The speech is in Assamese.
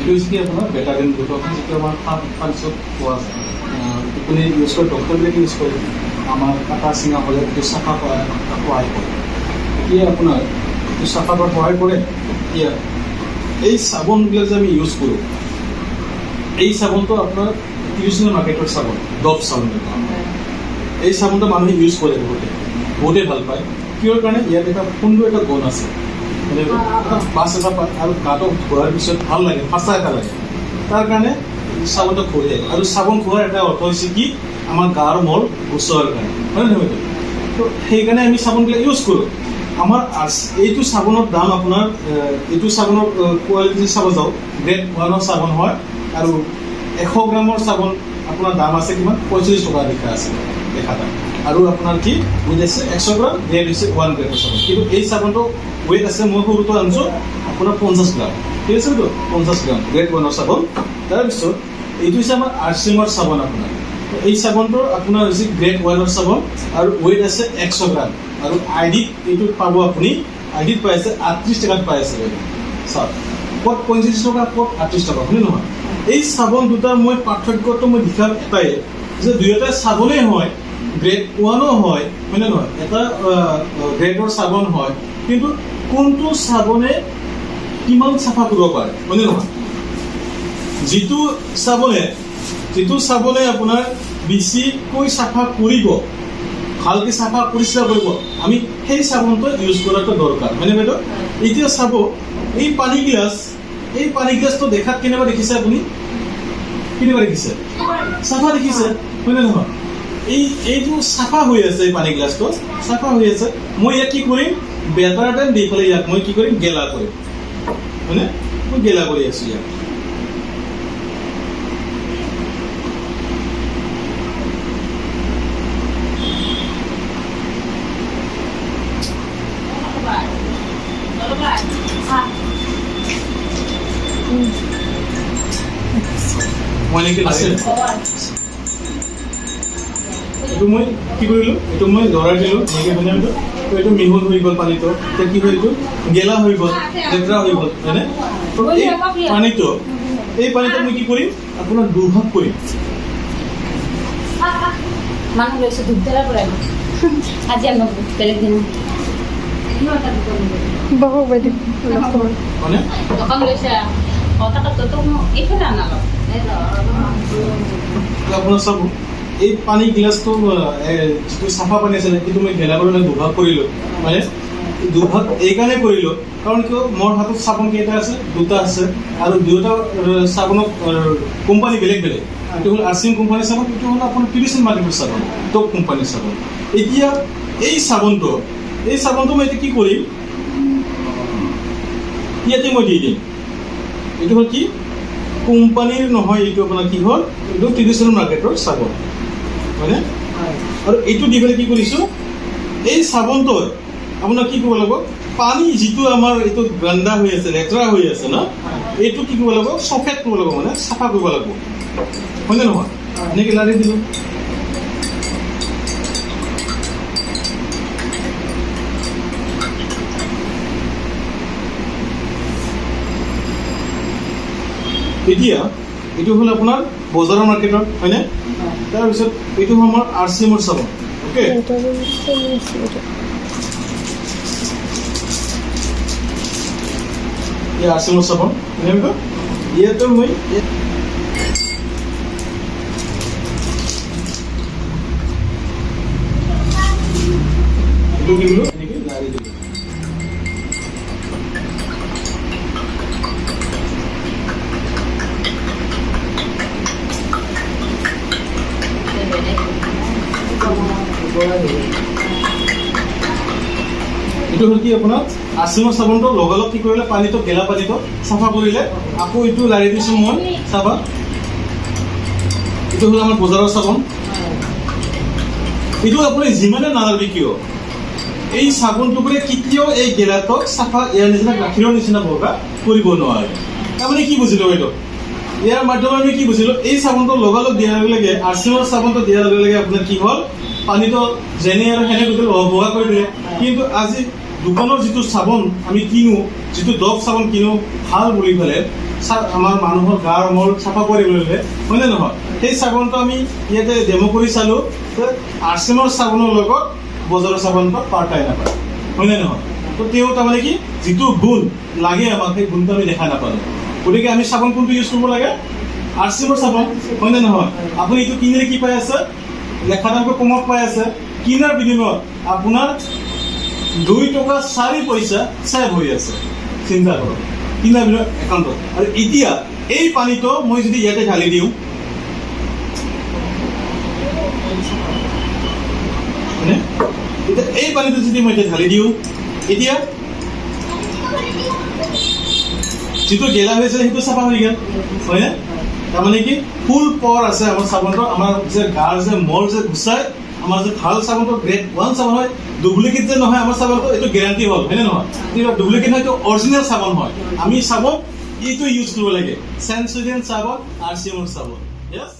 এইটো হৈছে কি আপোনাৰ বেটাডিন বুলি কয়, যিটো আমাৰ ফাৰ্মাচীত পোৱা যায়। এইটো কোনে ইউজ কৰে? ডক্টৰবিলাকে ইউজ কৰে। আমাৰ কাটা চিঙা হ'লে এইটো চাফা কৰা সহায় কৰে। এতিয়া আপোনাৰ এইটো চাফা কৰাত সহায় কৰে। এতিয়া এই চাবোনবিলাক যে আমি ইউজ কৰোঁ, এই চাবোনটো আপোনাৰ ট্ৰেডিশ্যনেল মাৰ্কেটৰ চাবোন, ডভ চাবোন বুলি কওঁ। এই চাবোনটো মানুহে ইউজ কৰে, বহুতে বহুতেই ভাল পায়। কিহৰ কাৰণে? ইয়াত এটা সুন্দৰ এটা গুণ আছে, মানে এটা বাছ এটা পায় আৰু গাটো ধোৱাৰ পিছত ভাল লাগে, ফাঁচা এটা লাগে। তাৰ কাৰণে চাবোনটো ঘঁহে। আৰু চাবোন ঘঁহাৰ এটা অৰ্থ হৈছে কি, আমাৰ গাৰ মল গুচোৱাৰ কাৰণে, হয় নে নহয়? তো সেইকাৰণে আমি চাবোনবিলাক ইউজ কৰোঁ। আমাৰ এইটো চাবোনৰ দাম আপোনাৰ, এইটো চাবোনৰ কোৱালিটি চাব যাওঁ, গ্ৰেড ওৱানৰ চাবোন হয় আৰু 100 গ্ৰামৰ চাবোন আপোনাৰ দাম আছে কিমান? 45 টকা লিখা আছে দেখা দাম। আৰু আপোনাৰ কি ৱেইট আছে? 100 গ্ৰাম, গ্ৰেড হৈছে ওৱান গ্ৰেডৰ চাবোন। কিন্তু এই চাবোনটো ৱেইট আছে, মই সৰুটো আনিছোঁ আপোনাৰ 50 গ্ৰাম, ঠিক আছে তো, 50 গ্ৰাম গ্ৰেড ওৱানৰ চাবোন। তাৰপিছত এইটো হৈছে আমাৰ আৰ চি এমৰ চাবোন। আপোনাৰ এই চাবোনটোৰ আপোনাৰ হৈছে গ্ৰেড ওৱানৰ চাবোন আৰু ৱেইট আছে 100 গ্ৰাম। আৰু আই ডিত এইটো পাব আপুনি, আই ডিত পাই আছে 38 টকাত পাই আছে বাইদেউ। চাওক, ক'ত 35 টকা, ক'ত 38 টকা, হয়নে নহয়? এই চাবোন দুটাৰ মই পাৰ্থক্যটো মই দেখাম এটাই যে দুয়োটাই চাবোনেই হয়, গ্ৰেড ওৱানো হয়, হয়নে নহয়? এটা গ্ৰেডৰ চাবোন হয়, কিন্তু কোনটো চাবোনে কিমান চাফা কৰিব পাৰে, হয়নে নহয়? যিটো চাবোনে আপোনাৰ বেছিকৈ চাফা কৰিব, ভালকে চাফা পৰিষ্কাৰ কৰিব, আমি সেই চাবোনটো ইউজ কৰাটো দৰকাৰ, হয়নে বাইদেউ? এতিয়া চাব, এই পানী গিলাচ, এই পানী গিলাচটো দেখাত কেনেকুৱা দেখিছে আপুনি? কেনেকুৱা দেখিছে? চাফা দেখিছে, হয়নে নহয়? এইটো চাফা হৈ আছে, এই পানী গিলাচটো চাফা হৈ আছে। মই ইয়াত কি কৰিম? বেটাৰ then দি পেলাই ইয়াক মই কি কৰিম? গেলা কৰিম, হয়নে? মই গেলা কৰি আছো ইয়াক। মই এনেকৈ আছে, এইটো মই কি কৰিলোঁ? এইটো মই লৰাই দিলোঁ এনেকৈ, মানে এইটো তো এইটো মিহল হৈ গ'ল পানীটো। এতিয়া কি হ'ল? এইটো গেলা হৈ গ'ল, লেতেৰা হৈ গ'ল, হয়নে? তো এই পানীটো মই কি কৰিম? আপোনাৰ দুভাগ কৰিম। মানুহ লৈছো ধূপধাৰাৰ পৰা, আজি আনব বেলেগ দিনা। বহক বাইদেউ অলপ সময়। মানে দোকান লৈছে অ, তাকেতো এইফালে আনালো। আপোনাৰ চাব, এই পানী গিলাচটো, যিটো চাফা পানী আছিলে, সেইটো মই গেলা কৰি দুভাগ কৰিলোঁ। মানে দুভাগ এইকাৰণে কৰিলোঁ, কাৰণ কিয়, মোৰ হাতত চাবোন কেইটা আছে? দুটা আছে। আৰু দুয়োটা চাবোনৰ কোম্পানী বেলেগ বেলেগ। এইটো হ'ল আৰ চি এম কোম্পানীৰ চাবোন, এইটো হ'ল আপোনাৰ ট্ৰেডিশ্যনেল মাৰ্কেটৰ চাবোন, টপ কোম্পানীৰ চাবোন। এতিয়া এই চাবোনটো মই এতিয়া কি কৰিম? ইয়াতে মই দি দিম। এইটো হ'ল কি কোম্পানীৰ নহয়, এইটো আপোনাৰ কি হ'ল? এইটো ট্ৰেডিশ্যনেল মাৰ্কেটৰ চাবোন, হয়নে? আৰু এইটো দি পেলাই কি কৰিছোঁ? এই চাবোনটোৱে আপোনাৰ কি কৰিব লাগিব? পানী যিটো আমাৰ এইটো গন্দা হৈ আছে, লেতেৰা হৈ আছে ন, এইটো কি কৰিব লাগিব? চফেদ কৰিব লাগিব, মানে চাফা কৰিব লাগিব, হয়নে নহয়? এনেকৈ লাৰি দিলোঁ। এতিয়া এইটো হ'ল আপোনাৰ বজাৰৰ মাৰ্কেটৰ, হয়নে? তাৰপিছত এইটো হ'ল আমাৰ আৰ চি এমৰ চাবোন, অ'কে। এই আৰ চি এমৰ চাবোন এনেকৈ ইয়াতে মই এইটো কি দিলোঁ? এনেকৈ লাৰি দিলোঁ। এইটো হ'ল কি আপোনাৰ আৰ চি এমৰ চাবোনটো লগালগ কি কৰিলে? পানীটো, গেলা পানীটো চাফা কৰিলে। আকৌ এইটো লাৰি দিছোঁ মই, চাবা। এইটো হ'ল আমাৰ বজাৰৰ চাবোন। এইটো আপুনি যিমানে নালাবি কিয়, এই চাবোনটো কৰি কেতিয়াও এই গেলাটোক চাফা, ইয়াৰ নিচিনা গাখীৰৰ নিচিনা বগা কৰিব নোৱাৰে। তাৰমানে কি বুজিলো এইটো? ইয়াৰ মাধ্যমে আমি কি বুজিলো? এই চাবোনটো লগালগ দিয়াৰ লগে লগে, আৰ চি এমৰ চাবোনটো দিয়াৰ লগে লগে আপোনাৰ কি হ'ল? পানীটো যেনে আৰু সেনে গোটেই বগা কৰি দিলে। কিন্তু আজি দোকানৰ যিটো চাবোন আমি কিনো, যিটো ডভ চাবোন কিনো ভাল বুলি পেলাই আমাৰ মানুহৰ গাৰ মল চাফা কৰিবলৈ হ'লে, হয়নে নহয়? সেই চাবোনটো আমি ইয়াতে ডেম' কৰি চালোঁ, আৰ চি এমৰ চাবোনৰ লগত বজাৰৰ চাবোনটো পাৰ্টাই নাপায়, হয়নে নহয়? তো তেওঁ তাৰমানে কি যিটো গুণ লাগে আমাক, সেই গুণটো আমি দেখা নাপালোঁ। গতিকে আমি চাবোন কোনটো ইউজ কৰিব লাগে? আৰ চি এমৰ চাবোন, হয়নে নহয়? আপুনি এইটো কিনিলে কি পাই আছে? লেখা দামকৈ কমত পাই আছে। কিনাৰ বিনিময়ত আপোনাৰ 2 টকা 4 পইচা ছেভ হৈ আছে। চিন্তা কৰক, কিনাৰ বিনিময়ত একাউণ্টত। আৰু এতিয়া এই পানীটো মই যদি ইয়াতে ঢালি দিওঁ, হয়নে? এতিয়া এই পানীটো যদি মই এতিয়া ঢালি দিওঁ, এতিয়া যিটো গেলা হৈ আছে সেইটো চাফা হৈ গ'ল, হয়নে? তাৰমানে কি ফুল পাৱাৰ আছে আমাৰ চাবোনটো। আমাৰ যে গাৰ যে মল যে গুচাই, আমাৰ যে ভাল চাবোনটো গ্ৰেড 1 চাবোন হয়, ডুপ্লিকেট যে নহয় আমাৰ চাবোনটো, এইটো গেৰাণ্টি হ'ল, হয়নে নহয়? ডুপ্লিকেট নহয়, এইটো অৰিজিনেল চাবোন হয়। আমি চাবোন এইটো ইউজ কৰিব লাগে, চেঞ্চুৰিয়ান চাবোন, আৰ চি এমৰ চাবোন। য়েছ।